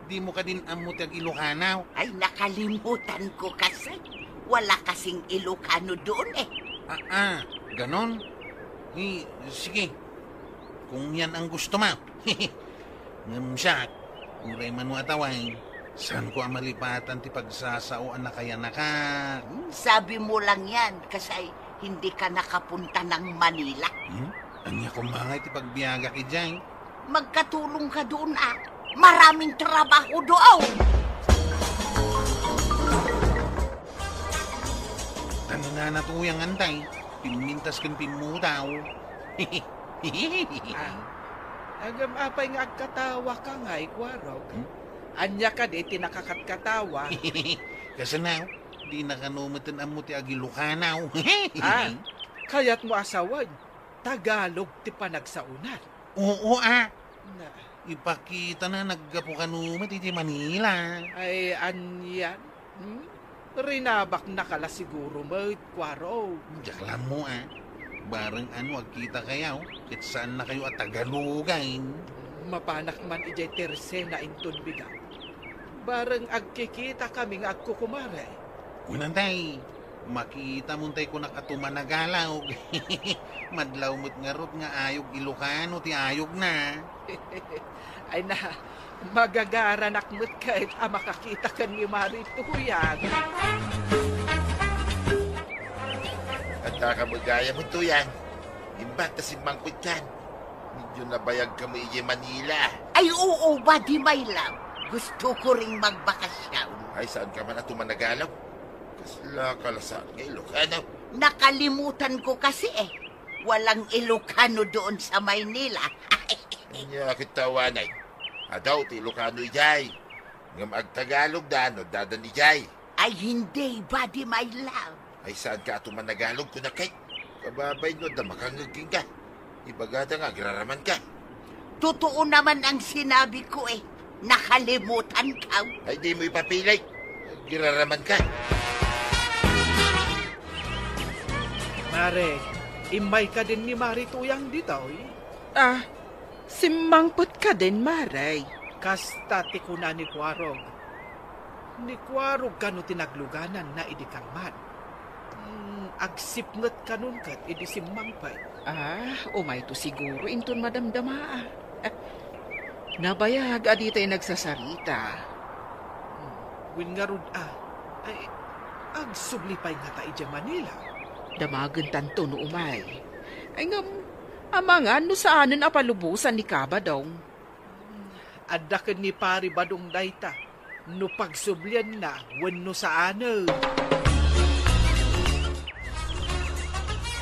Dimo kadin ammo ti ag-Ilokano? Ay, nakalimutan ko kasi. Wala kasing Ilokano doon eh. Ah, ah, ganon? Eh, sige. Kung yan ang gusto mo. Ngem siak, uray mano a tawen, saan ko a malipatan ti pagsasao a nakayanaka? Hmm, sabi mo lang yan kasi hindi ka nakapunta ng Manila. Hmm? Ania koma ngay ti pagbiagak idiay? Magkatulong ka doon, ah. Maraming trabaho doon. Ano na natuyang antay? Pimintas ken pimmudaw. Ah, agam apay nga agkatawa ka ngay, Kwarog? Hmm? Ania kadi ti nakakatkatawa? Kasano? Di na kano met ammo ti ag-Ilokano. Ah, kayat mo a sawen, Tagalog ti panagsaonan. Oo, ah. Na. Ipakita na naggapu kano met iti Manila. Ay, anian? Hmm? Rinabaknaka la siguro met, Kwarog. Diak la ammo, ah. Bareng ano agkita kayo, ket saan na kayo a Tagalogan. Mapanak man idiay tersena inton bigat. Bareng agkikita kami nga agkukumare. Kunantay, makita montay kunak a tumanagalog. Madlaw met ngarud nga ayog Ilokano ti ayogna. Ay na, magagaranak met ket a makakita ken ni Mari Tuyang. Adda ka met gayam, Tuyang. Imbag ta simmangpetkan. Medyo nabayag kami idiay Manila. Ay, oo, Buggy, my love. Gusto ko ring magbakasyon. Ay, saan ka man a tumanagalog? Kasla ka la saan nga Ilokano? Nakalimutan ko kasi eh. Walang Ilokano doon sa Maynila. Ania ket awanen. Adu ti Ilokano idiay. Ngem agtagalog da no addan idiay. Ay, hindi, Buggy, my love. Ay, saan ka a tumanagalog, kunak, kay? Kababay no adda makangngeg kenka. Ibagada nga agraraman ka. Totoo naman ang sinabi ko eh. Nakalimutan ka. Ay, di mo ipapilit. Agraraman ka. Mare, immay kadin ni Mari Tuyang ditoy? Ah, simmangpet kadin, Mare. Kasta ti kuna ni Kwarog. Ni Kuarog kano ti naglugananna idi kalman. Hmm, agsipnget kanon ket idi simmangpet. Ah, umayto siguro inton madamdamaa. Nabayag a ditay nagsasarita. Hmm, wen ngarud a, ay, agsubli pay ngata idiay Manila? Damagentanto no umay. Ay ngem, amangan no saanen a palubosan ni Ka Badong. Adda ken ni Pari Badong dayta, no pagsublianna wenno saanen.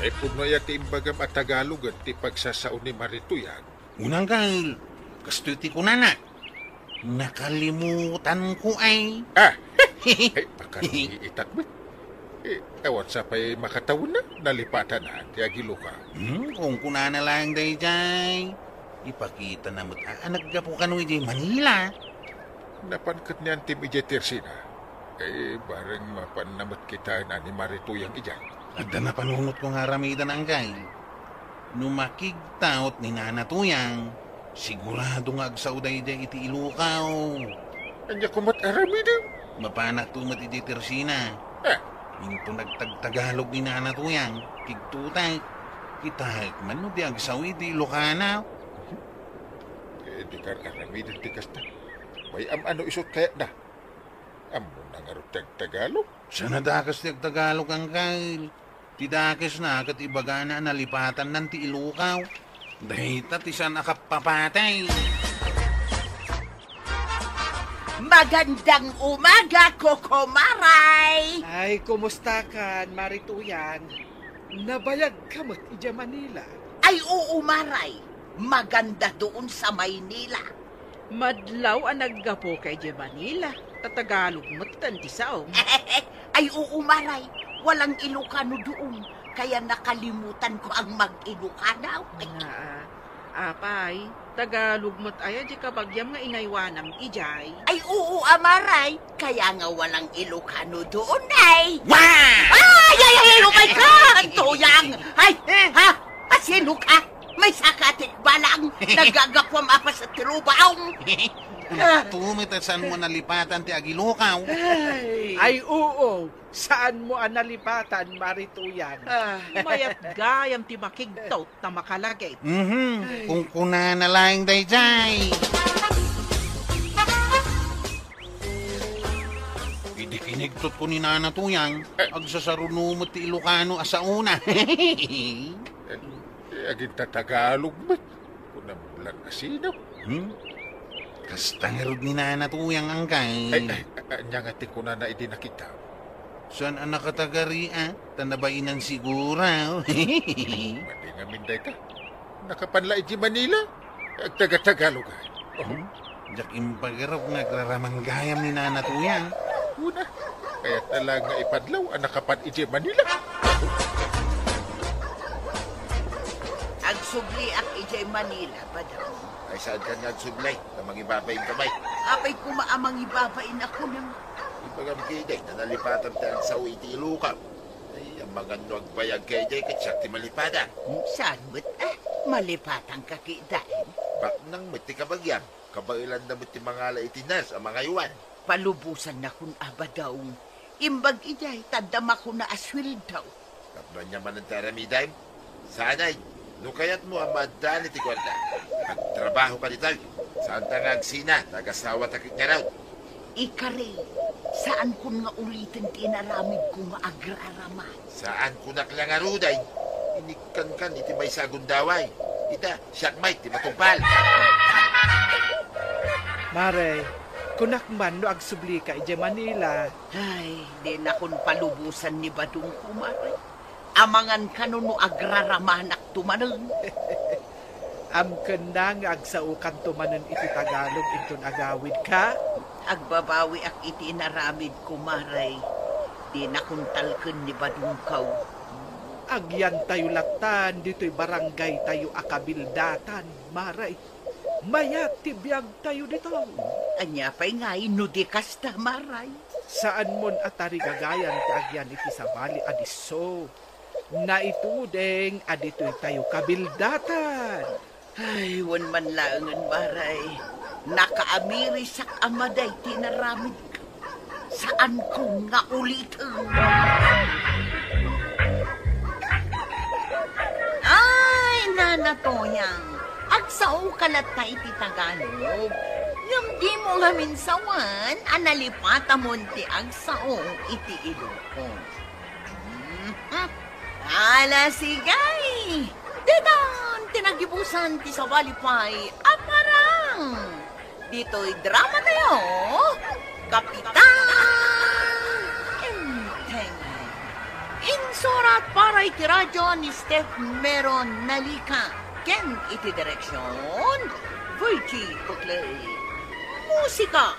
Ay, pudno aya ti imbagam a Tagalogen ti pagsasao ni Maritoyan? Unang Kyle, kastoy ti kunana. Nakalimutanko ay. Ah! Ay, makarungiitak met. Eh, awan sa pay makatawenna, nalipatana ti agiloka. Hmm, kunkunana laeng daydiay. Ipakitana met a naggapu kano idiay Manila. Napan ket ni Antim idiay Tersina. Eh, bareng mapanna met kitaen a ni Maritoyan idiay. Adda napanunotko nga aramiden, Angkay. No makigtaot ni Nana Tuyang, sigurado nga agsao daydiay iti Ilocao. Ania koma ti aramidem? Mapanakto met idiay Tersina. Ah. Inton nagtagtagalog ni Nana Tuyang, kigtotek. Kitaek man no di agsao iti Ilocana. Eh, di kar-aramiden ti kasta. Bay-am a no isut kayatna. Ammona ngarud ti agtagalog? Saan a dakes ti agtagalog, Angkay. Ti dakesna ket ibagana a nalipatannan ti Ilocao. Dayta ti saan a kappapatay. Magandang umaga, Kokomaray! Ay, kumusta kan, Maritoyan? Nabayag ka met idiay Manila? Ay, oo, Maray. Maganda doon sa Maynila. Madlaw a naggapu ka idiay Manila, ta Tagalog met ti saom. Ay, oo, Maray. Walang Ilocano doon, kaya nakalimutan ko ang mag-Ilocano. Naa, apay, Tagalog met aya di kabagiam nga inaywanam idiay. Ay, oo, a, Maray. Kaya nga walang Ilocano doon, ay. Wah! Ay, ay, ay, ay, oh my God! Tuyang! Ay, ha? Asino ka? May sakatik balang nagagapuam a pasatrubang. Ah. Tumit a saan mo nalipatan ti agilokaw? Ay. Ay, oo. Saan mo a nalipatan, Maritoyan? Ah, mayat gayam ti makigtaot ta makalagip. Mhm. Ay. Kunkunana laeng daydiay. Idi kinigtot ko ni Nana Tuyang, eh, agsasaruno met ti Ilocano a saona. Eh, agintatagalog met. Kunam lan asino? Hmm? Kasta ngarud ni Nana Tuyang, Angkay. Ay, ay, a-, ania nga ti kunana idi nakita? Saan a nakatagari, a? Ta nabainan siguro. Madi ngamin dayta. Nakapan la idiay Manila. Agtaga-Tagalog, a. Oh. Hmm? Diak impagarok nga agraraman gayam ni Nana Tuyang. Una, kayatna laeng nga ipadlaw a nakapan idiay Manila. Agsubliak idiay Manila, Badong. Ay, saankan nga agsubli? Ta mangibabain ka, bay. Apay koma a mangibabain a kunam? Ibagam ketdi, ta nalipatam ti agsao iti Ilocam. Ay, amangan no agbayag ketdi, ket siak ti malipatan. Hmm, saan met, a? Malipatanka ketdi? Baknang met ti kabagiam. Kabaelanna met ti mangala iti nurse a mangaywan. Palubosannakon a, Badong. Imbag idiay, ta adda makuna a sueldo. Tapno ania manen ti aramidem? Saanay, no kayatmo a maaddaan iti kuarta, agtrabahoka ditoy. Saanta nga agsina, ta agasawata ket ngarud. Ikari, saankon nga uliten ti inaramidko nga agraraman. Saankonak la ngaruden, inikkankan iti maysa a gundaway. Ita, siak met ti matungpal. Mare, kunak man no agsublika idiay Manila. Ay, dinakon palubosan ni Badongko, Mare. Amangan kano no agraramanakto manen. Amkenna nga agsaokanto manen iti Tagalog inton agawidka? Agbabawiak iti inaramidko, Mare. Dinakon talken ni Badongko. Agyantayo lattan ditoy barangaytayo a kabildatan, Mare. Mayat ti biagtayo ditoy. Ania pay ngay no di kasta, Mare? Saanmon a tarigagayan ti agyan iti sabali a disso. Naituding a ditoytayo kabildatan. Ay, wen man laengen, Mare. Nakaamirisak a madi ti inaramidko. Saanko nga uliten. Ay, Nana Toyang, agsaoka latta iti Tagalog. Ngem dimo ngamin sawen a nalipatamon ti agsao iti Ilocos. Mhm. Ala, sige! Ditan ti nagibusan ti sabali pay a parang! Ditoy dramatayo, Kapitan Enteng. Insurat para iti radyo ni Steph Meron Nalica ken iti direksyon, Virgie Buclay. Musika,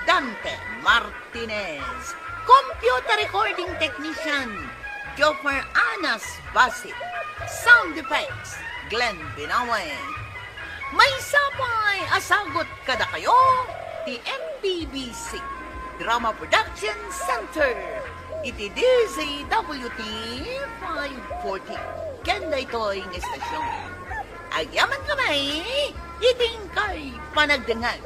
Dante Martinez. Computer recording technician, Joffer Anas Basit. Sound effects, Glenn Binawe. Maysa pay a sagut kadakayo ti M B B C Drama Production Center iti D Z W T five forty. Ken daytoy nga istasyon, agyamankami iti inkay panagdengngeg.